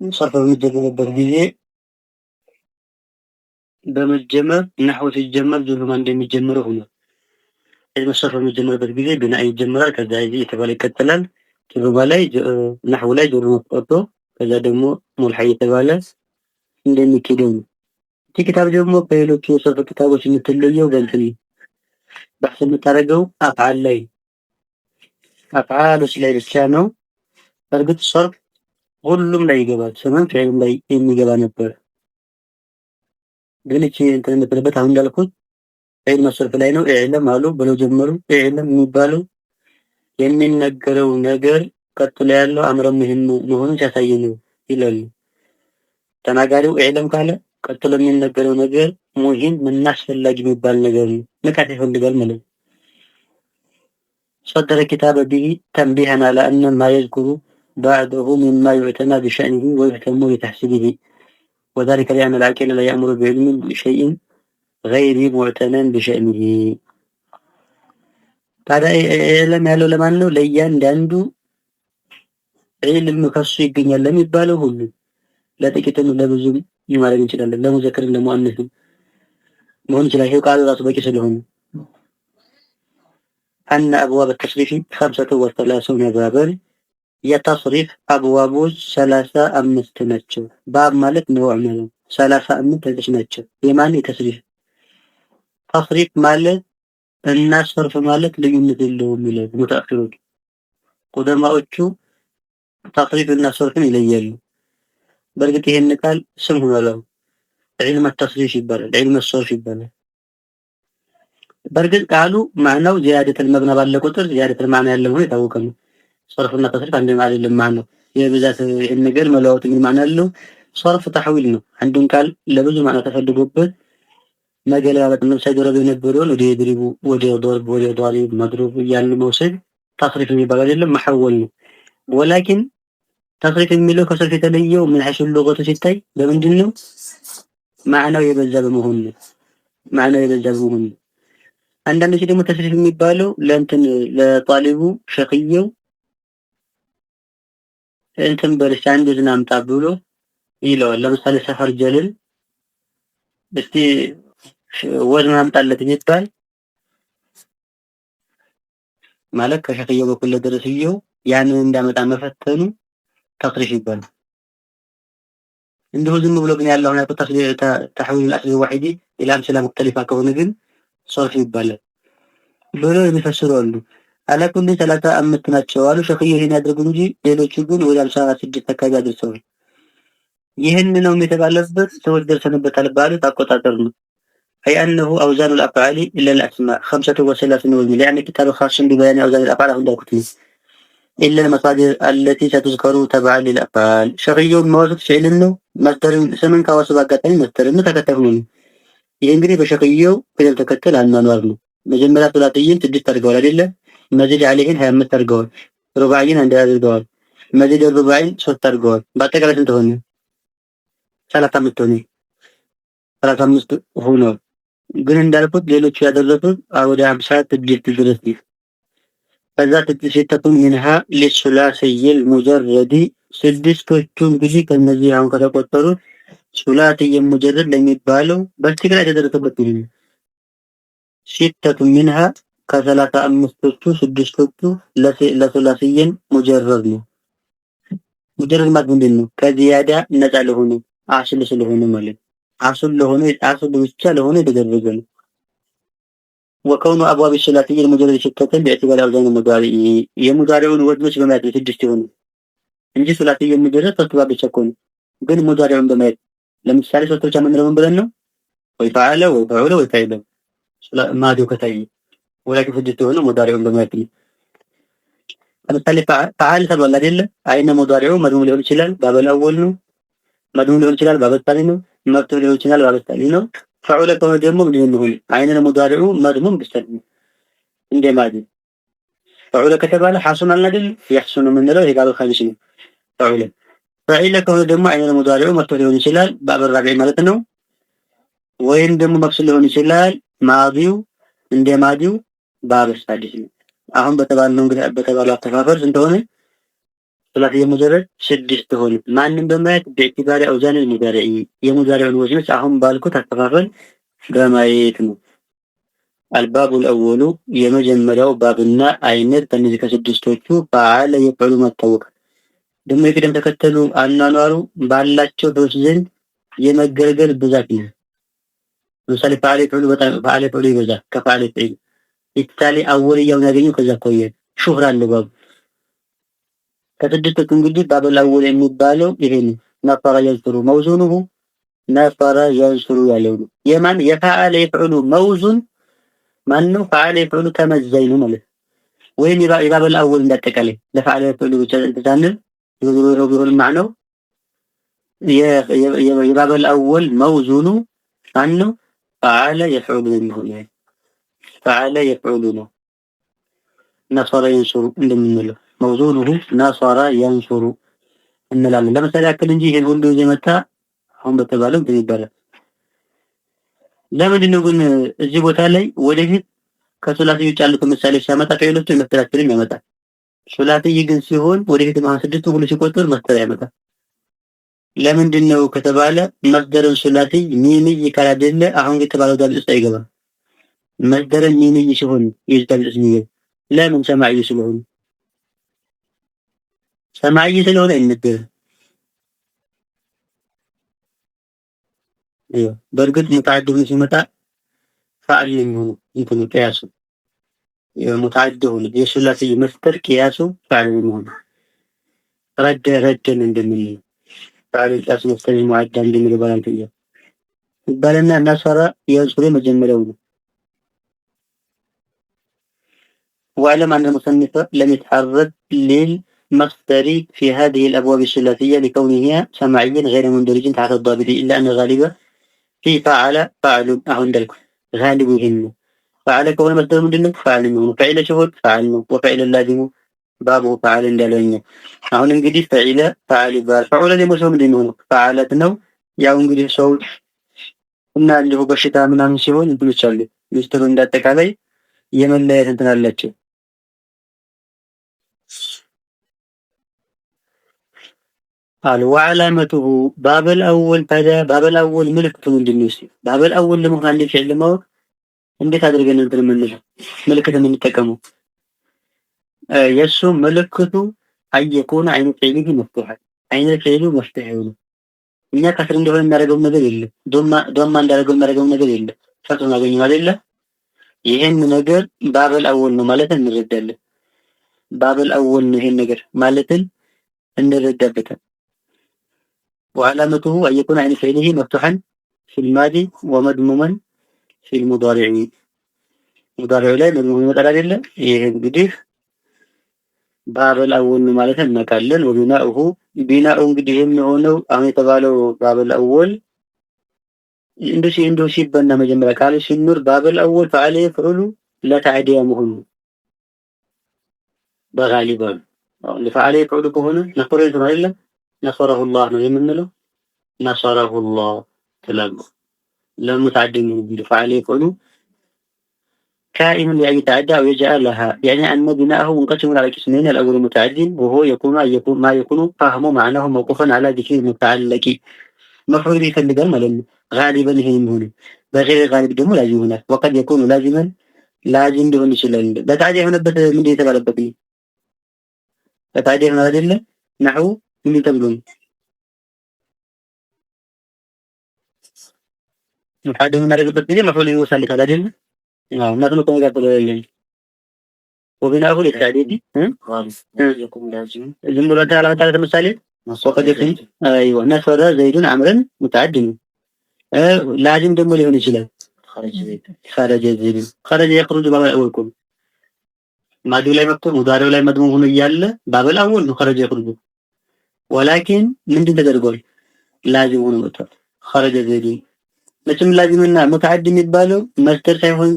ሰርፍ በሚጀመርበት ጊዜ በመጀመር ነህው ሲጀመር ጁርሁማ እንደሚጀምረው ሆኗል። ዒልም ሰርፍ በሚጀመርበት ጊዜ ቢናእ ይጀምራል። ከዛ እየተባለ ይቀጥላል። ጁርሁማ ላይ ነህው ላይ ጁርሁማ ተቆርጦ ከዛ ደግሞ ሙልሐ እየተባለ እንደሚኬደው ነው። ይህ ኪታብ ደግሞ ከሌሎቹ የሰርፍ ኪታቦች የምትለየው በእንትን በሕስ የምታደርገው አፍዓል ላይ አፍዓሎች ላይ ብቻ ነው። በእርግጥ ሰርፍ ሁሉም ላይ ይገባል። ስምም ፊዕልም ላይ የሚገባ ነበር። ግን እቺ እንትን የምትልበት አሁን እንዳልኩት ዒልም ሰርፍ ላይ ነው። ኢዕለም አሉ ብለው ጀመሩ። ኢዕለም የሚባለው የሚነገረው ነገር ቀጥሎ ያለው አምረ ሙሂም መሆኑን ሲያሳይ ነው ይላሉ። ተናጋሪው ኢዕለም ካለ ቀጥሎ የሚነገረው ነገር ሙሂም እና አስፈላጊ የሚባል ነገር ነው። ንቃት ይፈልጋል ማለት ነው። صدر كتاب به تنبيها على أن ما يذكر بعده مما يعتنى بشأنه ويهتم بتحصيله، وذلك لأن العاقل لا يأمر بعلم شيء غير معتنى بشأنه። ታዲያ ኢዕለም ያለው ለማን ነው? ለእያንዳንዱ ዒልም ከሱ ይገኛል ለሚባለው ሁሉ ለጥቂትም ለብዙም ማድረግ እንችላለን። ለሙዘክርም ለሙአነስም መሆን ይችላል። ይሄው ቃሉ ራሱ በቂ ስለሆነ أن أبواب التصريف 35 بابا የተስሪፍ አብዋቦች 35 ናቸው። ባብ ማለት ነው ማለት 35 ተጠቅሽ ናቸው። የማን የተስሪፍ ተስሪፍ ማለት እና ሰርፍ ማለት ልዩነት የለውም ይላል ሙተአኺሮች። ቁደማዎቹ ተስሪፍ እና ሰርፍን ይለያሉ። በእርግጥ ይሄን ቃል ስም ሆኗል። ዒልመ ተስሪፍ ይባላል፣ ዒልመ ሰርፍ ይባላል። በእርግጥ ቃሉ ማዕናው ዚያደተል መብና ባለ ቁጥር ዚያደተል ማዕና ያለ መሆኑ የታወቀ ነው። ሰርፍና ተስሪፍ አንድ አይደለም ማለት ነው። የብዛት ይሄን ነገር መለዋወጥ የሚል ማዕና አለው። ሰርፍ ተሐዊል ነው። አንዱን ቃል ለብዙ ማዕና ተፈልጎበት መገለባበጥ ነው። ሳይደረብ የነበረውን ወደ የድሪቡ፣ ወደ ዶርብ፣ ወደ ዷሪብ፣ መድሩብ እያልን መውሰድ ተስሪፍ የሚባል አይደለም፣ መሐወል ነው። ወላኪን ተስሪፍ የሚለው ከሰርፍ የተለየው ምን ሐይሱ ሉገቱ ሲታይ በምንድን ነው? ማዕናው የበዛ በመሆኑ ነው። ማዕናው የበዛ በመሆኑ ነው። አንዳንዶች ደግሞ ተስሪፍ የሚባለው ለእንትን ለጣሊቡ ሸኽየው እንትን በልሽ አንድ ዝና አምጣ ብሎ ይለዋል። ለምሳሌ ሰፈር ጀልል እስቲ ወዝን አምጣለት ቢባል ማለት ከሸኽየው በኩል ለደረስየው ያንን እንዳመጣ መፈተኑ ተስሪፍ ይባላል። እንዲሁ ዝም ብሎ ግን ያለው አሁን ያልኩት ተሕዊል አልአስል ዋሂዲ ኢላ አምሲላ ሙክተሊፋ ከሆነ ግን ሰርፍ ይባላል ብሎ የሚፈስሩ አሉ። አላኩል 35 ናቸው አሉ። ሸኽየው ይሄን ያድርጉ እንጂ ሌሎቹ ግን ወደ 56 አካባቢ አድርሰዋል። ይህን ነው የተባለበት ሰዎች ደርሰንበታል ባሉት አቆጣጠር ነው። أي أنه أوزان الأفعال إلا الأسماء 35 وزن، لأن الكتاب خاص ببيان أوزان الأفعال عند الكتب إلا المصادر التي ستذكر تبعا للأفعال። ሸኽየው የሚያወሱት ፊዕልን ነው። መስደርን ስምን ካወሱ በአጋጣሚ መስደርን ነው ተከታይ ሆኖ ነው። ይህ እንግዲህ በሸኽየው ቅደም ተከተል አኗኗር ነው። መጀመሪያ ሱላትይን 6 አድርገዋል አይደለ? መዚድ አለይህን 25 አድርገዋል። ሩባዒን 1 አድርገዋል። መዚድ ሩባዒን 3 አድርገዋል። በአጠቃላይ ስንት ሆነ? 35 ሆነ። 35 ሆኗል። ግን እንዳልኩት ሌሎቹ ያደረሱት ወደ 56 ድረስ ነው። ከዛ ستة منها للثلاثي المجرد ስድስቶቹ እንግዲህ ከነዚህ አሁን ከተቆጠሩት ሱላሲይ ሙጀረድ ለሚባለው በትክክል የተደረሰበት ነው። ستة منها ከ35ቶቹ ስድስቶቹ ለሱላሲይን ሙጀረድ ነው። ሙጀረድ ማለት ምንድን ነው? ከዚያዳ ነፃ ለሆነ አስል ስለሆነ ማለት አስል ለሆነ አስል ብቻ ለሆነ የተደረገ ነው። وكون أبواب الثلاثي المجرد ستة باعتبار أوزان المضارع የሙዳሪውን ወዝኖች በማየት ነው ስድስት የሆኑ እንጂ ሱላሲ ሙጀረድ ሶስት ባብ ብቻ እኮ ነው። ግን ሙዳሪውን በማየት ለምሳሌ ሶስት ብቻ የምንለው ምን ብለን ነው? ወይ ፈዓለ ወይ ፈዑለ ወይ ፈዒለ ማዲው ከታየ ወላኪን ስድስት የሆነ ሙዳሪውን በማየት ነው። ለምሳሌ ፈዓል ተብሏል አይደለ? አይነ ሙዳሪዑ መድሙም ሊሆን ይችላል፣ ባበል አወል ነው። መድሙም ሊሆን ይችላል፣ ባበል ታኒ ነው። መፍቱህ ሊሆን ይችላል፣ ባበል ታኒ ነው። ፈዑለ ከሆነ ደግሞ ምንድን ነው? አይነ ሙዳሪዑ መድሙም ቢሰልም እንደ ማዲ ፈዑለ ከተባለ ሐሱን አልን አይደል? የሕሱኑ የምንለው ይሄ ባበል ኻሚስ ነው። ፈዑለ ፈዒለ ከሆነ ደግሞ አይነ ሙዳሪዑ መፍቱህ ሊሆን ይችላል፣ ባበል ራቢዕ ማለት ነው። ወይም ደግሞ መክሱር ሊሆን ይችላል፣ ማዲው እንደ ማዲው ባበል ሳዲስ ነው። አሁን በተባለው እንግዲህ በተባለው አተፋፈር ስንት ሆነ? ثلاثي مجرد ስድስት ሆነ። ማንም በማየት باعتبار أوزان المضارع የሙዳሪዑን ወዝኖች አሁን ባልኩት አከፋፈል በማየት ነው። الباب الأول የመጀመሪያው ባብና አይነት ከነዚህ ከስድስቶቹ فعل يفعل መታወቅ ደግሞ የቅደም ተከተሉ አኗኗሩ ባላቸው ሰዎች ዘንድ የመገልገል ብዛት ነው። ለምሳሌ فعل يفعل በጣም فعل يفعل ይበዛል ከ فعل يفعل بالتالي አወልያውን ያገኘው ከዛ አኳያ شهرة አለው ባቡ። ከስድስቶቹ እንግዲህ باب الأول የሚባለው ይሄ ነው። نصر ينصر موزونه نصر ينصر ያለው ነው። የማን የ فعل يفعل موزون ማነው? فعل يفعل ተመዛኝ ነው ማለት ወይም የ باب الأول እንዳጠቃላይ ለ فعل يفعل ብቻ ሳንል ዞሮ ቢሆን ማዕናው የ باب الأول موزون ኡ ማነው? فعل يفعل የሚሆን فعل يفعل ነው። نصر ينصر እንደምንለው موزونه نصر ينصر እንላለን። ለምሳሌ ያክል እንጂ ይሄን ሁሉ ይዞ የመጣ አሁን በተባለው እንትን ይባላል። ለምንድን ነው ግን እዚህ ቦታ ላይ ወደፊት ከ ثلاثي ውጭ ያሉት ምሳሌ ሲያመጣ ፊዕሎቹን መስተዳድርም ያመጣል። ثلاثي ግን ሲሆን ወደፊት አሁን ስድስቱ ሁሉ ሲቆጥር مصدر ያመጣል። ለምንድን ነው ከተባለ مصدر ን ثلاثي ميمي ካላደለ አሁን የተባለው ضابط ውስጥ አይገባም። مصدر ን ميمي ሲሆን የዚህ ضابط ውስጥ የሚገባ ለምን سماعي ስለሆነ سماعي ስለሆነ አይነገርም። በእርግጥ متعد ሆኖ ሲመጣ فاعل ነው የሚሆነው። እንትኑ ቅያሱ متعد ሆኖ የ ثلاثي مصدر ቅያሱ فاعل ነው የሚሆነው። رد ردا እንደምንለው فاعل قياس مصدر معدى እንደሚለው ባላንትያ ይባልና نصر ينصر መጀመሪያው ነው። واعلم أن المصنف لم يتعرض للمصدر في هذه الأبواب الثلاثية لكونه سماعيا غير مندرج تحت الضابط إلا أن غالبا في فعل فعل አሁን እንዳልኩ غالቡ ይሄን ነው። فعل ከሆነ مصدر ምንድን ነው? فاعل ነው። فعل ሲሆን فاعل ነው። وفعل لازم بابه فعل እንዳለኛ አሁን እንግዲህ فعل فاعل ይባላል። فعل ደግሞ ሰው ምንድን ነው? فعلت ነው። ያው እንግዲህ ሰው እና እንዲሁ በሽታ ምናምን ሲሆን እንትኖች አሉ ሚስጥሩ እንዳጠቃላይ የመለያየት እንትን አላቸው። አሉ وعلامته باب الأول ታዲያ باب الأول ምልክቱ ምንድን ነው? እስኪ باب الأول ለመሆን አንድ فعل ለማወቅ እንዴት አድርገን እንትን የምንለው ምልክት የምንጠቀመው? የእሱ ምልክቱ أن يكون عين فعله مفتوحا عين فعله مفتوح ይሁን። እኛ كسر እንደሆነ የሚያደርገው ነገር የለም። ضمة እንዳደረገው የሚያደርገው ነገር የለም። فتح አገኘው አይደለ? ይሄን ነገር باب الأول ነው ማለት እንረዳለን። باب الأول ነው ይሄን ነገር ማለትን እንረዳበታል። وعلامته أن يكون عين فعله مفتوحا في الماضي ومضموما في المضارع مضارع ላይ مضموم ይመጣል አይደለ? ይሄ እንግዲህ باب الأول ነው ማለት እናውቃለን። وبناؤه ቢናኡ እንግዲህ የሚሆነው አሁን የተባለው باب الأول እንዶ ሲበና መጀመሪያ ቃል ሲኖር باب الأول فعل يفعل ለ تعدية መሆኑ በ غالبا አሁን فعل يفعل ከሆነ نصر ነው አይደለ? نصره الله ነው የምንለው። نصره الله ትላለህ። ለ متعد ነው እንግዲህ فعل يفعل كائن لأن يتعدى أو يجعل لها يعني أن بناءه منقسم على قسمين الأول متعد وهو يكون أن يكون ما يكون فهم معناه موقوفا على ذكر المتعلق مفعول ይፈልጋል ማለት ነው። غالبا ይሄ የሚሆነው በ غير غالب ደግሞ لازم ይሆናል። وقد يكون لازما لازم ሊሆን ይችላል። በ تعدية የሆነበት ምንድን የተባለበት በ تعدية ይሆናል አይደለ? نحو ምን ተብሎ ነው? متعد የምናደርግበት ጊዜ مفعول ይወሳልታል አይደለ? አዎ ነጥብ ከነጋ ተለያየ وبناءه للتعديد ዝም ብሎ እንትን አላመጣለት ምሳሌ وقد يكون ايوه نصر زيد عمرا متعد لازم ደግሞ ሊሆን ይችላል። خرج زيد خرج يخرج باب الأول እኮ ماضي ው ላይ መጥቶ مضارع ው ላይ مضموم ሆኖ እያለ باب الأول ነው خرج يخرج ولكن ምንድን ተደርጓል? لازم ሆኖ መጥቷል። خرج زيد መቼም لازم ና متعد የሚባለው مصدر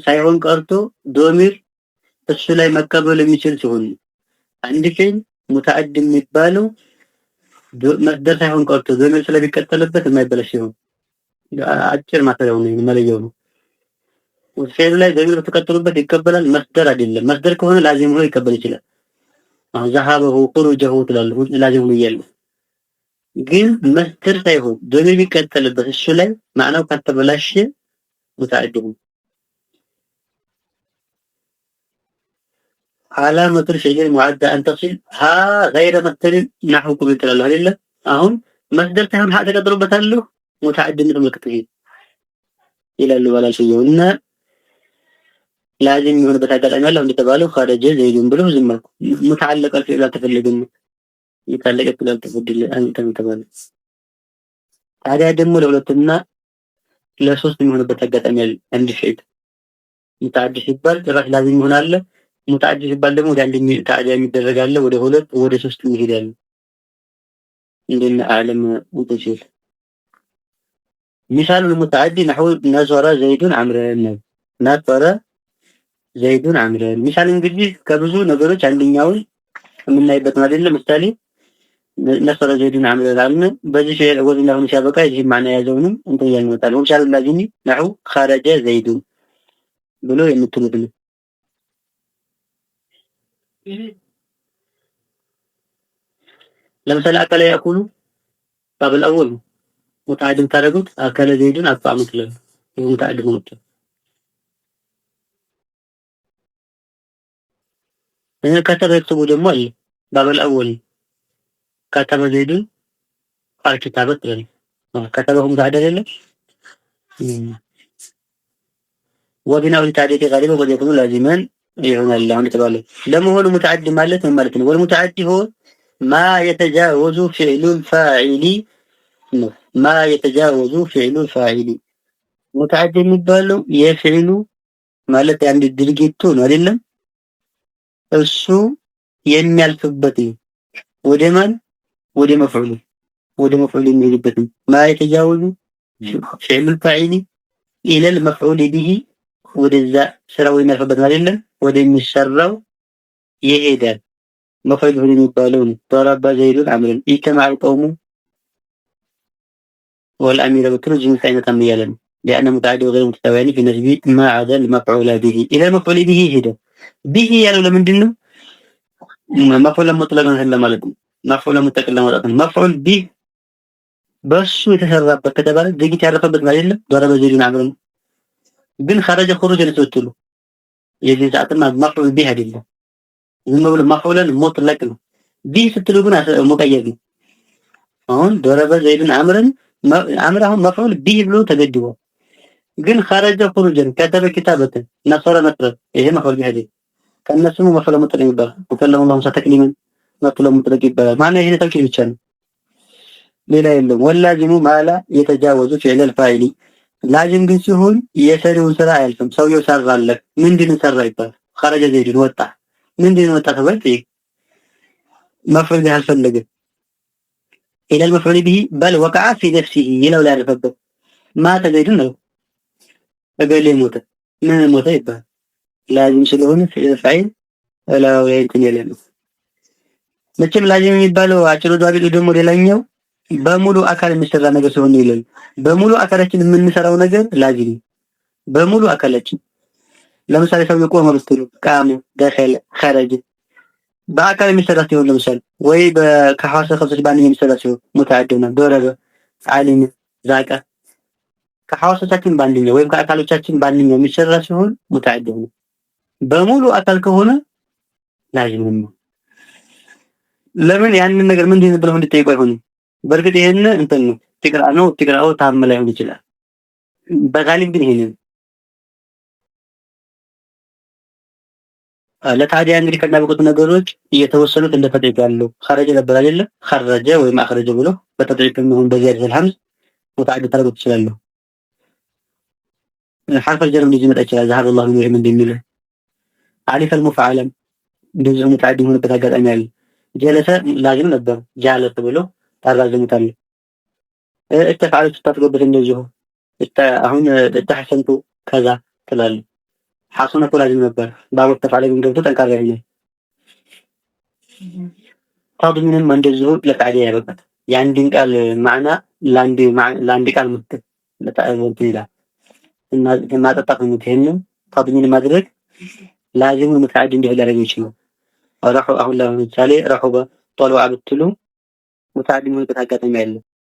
ሳይሆን ቀርቶ ضمير እሱ ላይ መቀበል የሚችል ሲሆን አንድ فعل متعد የሚባለው مصدر ሳይሆን ቀርቶ ضميር ስለሚቀጠልበት የማይበላሽ ሲሆን አጭር ማሰሪያው ነው መለያው ነው። فعل ላይ ضميር ተቀጥሎበት ይቀበላል። مصدر አይደለም። مصدر ከሆነ لازم ሆኖ ይቀበል ይችላል። አሁን ذهابه خروجه ትላለህ፣ لازم ነው እያለ ግን مصدر ሳይሆን ضمير ቢቀጠልበት እሱ ላይ معنى ው ካልተበላሸ متعدي ነው። علامة الفعل المعدى أن تصل هاء غير مصدر نحو قبل ትላለህ አይደለ? አሁን مصدر ሳይሆን هاء ተቀጥሎበታል متعدي ነት ምልክት ይሄ ይላሉ ባላልሽየው እና لازم የሚሆንበት አጋጣሚ አለ። እንደተባለው خرج زيد ብሎ ዝም አልኩ። متعلق الفعل አልተፈለገም። يتعلق الفعل አልተፈለገም ተባለ። ታዲያ ደግሞ ለሁለትና ለሶስት የሚሆንበት አጋጣሚ አለ። አንድ فعل متعدي ሲባል ጭራሽ لازم ይሆናል። متعدي ሲባል ደግሞ ወደ አንድ تعدية የሚደረግ አለ፣ ወደ ሁለት ወደ ሶስት ይሄዳል። እንደነ አለም እንትን مثال المتعدي نحو نصر زيد عمرا نصر زيد عمرا። مثال እንግዲህ ከብዙ ነገሮች አንደኛውን የምናይበት ነው አይደለ? ምሳሌ نصر زيد عمرا አልን። በዚህ فعل وزن አሁን ሲያበቃ ይህ معنى የያዘውንም እንትን እያልን እንመጣለን። ومثال اللازم نحو خرج زيد ብሎ የምትሉት ነው። ለምሳሌ أكل يأكل باب الأول متعدي ታደርጉት أكل زيد الطعام ትላል። ይሄ متعدي ነው። كتب يكتب ደግሞ አለ باب الأول كتب زيد الكتابة ትላል። كتب متعدي አይደለም። وبناء التعدية غالبا قد يكون لازما ይሆናል። አሁን የተባለው ለመሆኑ متعدي ማለት ምን ማለት ነው? والمتعدي هو ما يتجاوز فعل الفاعل ነው። ما يتجاوز فعل الفاعل متعدي የሚባለው የ فعل ኡ ማለት የአንድ ድርጊቱ ነው አይደለም? እሱ የሚያልፍበት ወደ ማን? ወደ مفعول ወደ مفعول የሚሄድበት ما يتجاوز فعل الفاعل إلى المفعول به ወደዛ ስራው የሚያልፍበት አይደለም? ወደሚሰራው ይሄዳል። مفعول به የሚባለው ነው። ضرب زيد عمرا اجتمع القوم والأمير ብትሉ جنس አይመጣም እያለ ነው። لأن متعدي وغير متساويان في نسب ما عدا المفعول به إلى المفعول به ሄደ። به ያለው ለምንድን ነው? مفعول مطلق ለማለት ነው። مفعول مطلق ለማለት ነው። مفعول به በሱ የተሰራበት ከተባለ ድርጊት ያረፈበት ማለት አይደለም። ضرب زيد عمرا ግን خرج خروجا ስትሉ የዚህ ሰዓትማ مفعول به አይደለም። ዝም ብሎ مفعول مطلق ነው። به ስትሉ ግን مقيد ነው። አሁን ضرب زيد عمرا عمرو አሁን مفعول به ብሎ ተገድቧል። ግን خرج خروجا كتب كتابة نصر نصرا ይሄ مفعول به አይደለም። ከእነሱም مفعول مطلق ይባላል። وكلم الله موسى تكليما مفعول مطلق ይባላል። ማነው ይሄ توكيد ብቻ ነው፣ ሌላ የለም። واللازم ما لا يتجاوز فعل الفاعل لازم ግን ሲሆን የሰሪውን ስራ አያልፍም። ሰውየው ሰራለህ ምንድን ሰራ ይባላል። خرج زيد ወጣ፣ ምንድን ወጣ ተባለ ጠይቅ። مفعول به አልፈለገም። إلى المفعول به بل وقع في نفسه ይለው ላይ ያረፈበት مات زيد ነው። እገሌ ሞተ፣ ምን ሞተ ይባላል። لازم ስለሆነ فعل فاعل እላው ላይ እንትን የለም። መቼም لازم የሚባለው አጭሩ ضابط ኡ ደግሞ ሌላኛው በሙሉ አካል የሚሰራ ነገር ሲሆን ይላል። በሙሉ አካላችን የምንሰራው ነገር لازم በሙሉ አካላችን ለምሳሌ ሰው የቆመ ብትሉ قام፣ دخل፣ خرج በአካል የሚሰራ ሲሆን ለምሳሌ ወይ ከ حواس خمسة በአንድ የሚሰራ ሲሆን متعدي ነው። ضرب፣ علم፣ ذاق ከሐዋሶቻችን በአንደኛው ወይም ከአካሎቻችን በአንደኛው የሚሰራ ሲሆን متعدي ነው። በሙሉ አካል ከሆነ لازم ነው። ለምን ያንን ነገር ምንድን ብለው እንዲጠይቁ አይሆንም። በእርግጥ ይሄን እንትን ነው ትቅራ ነው ትቅራው ታም ላይሆን ይችላል። በ غالب ግን ይሄንን ለታዲያ እንግዲህ ከሚያበቁት ነገሮች እየተወሰኑት እንደ تضعيف ያለው خرج ነበር አይደለ? خرج ወይም أخرج ብሎ በ تضعيف የሚሆን በ زيادة الهمز متعدي ታደርጉት ትችላለሁ። حرف الجر እንደዚህ ይመጣ ይችላል። ذهب الله بنورهم እንደሚል ألف المفاعلة ም እንደዚሁ متعدي የሆነበት አጋጣሚ አለ። جلس لازم ነበር جالس ብሎ ታራዝሙታል። استفعل ስታስገቡት እንደዚሁ አሁን استحسنت ከዛ ትላለህ። حسن እኮ لازم ነበር باب استفعل ግን ገብቶ ጠንካራ ይሆናል። تضمين ም እንደዚሁ ለ تعدية ያበቃል። የአንድን ቃል معنى ለአንድ ቃል ምትክ እንትን ይላል እና ማጠጣት ነው። ይሄንን تضمين ማድረግ لازم متعدي እንዲሆን ሊያደርገው ይችላል። አሁን ለምሳሌ رحب طلع ብትሉ متعدي የሚሆንበት አጋጣሚ አለ።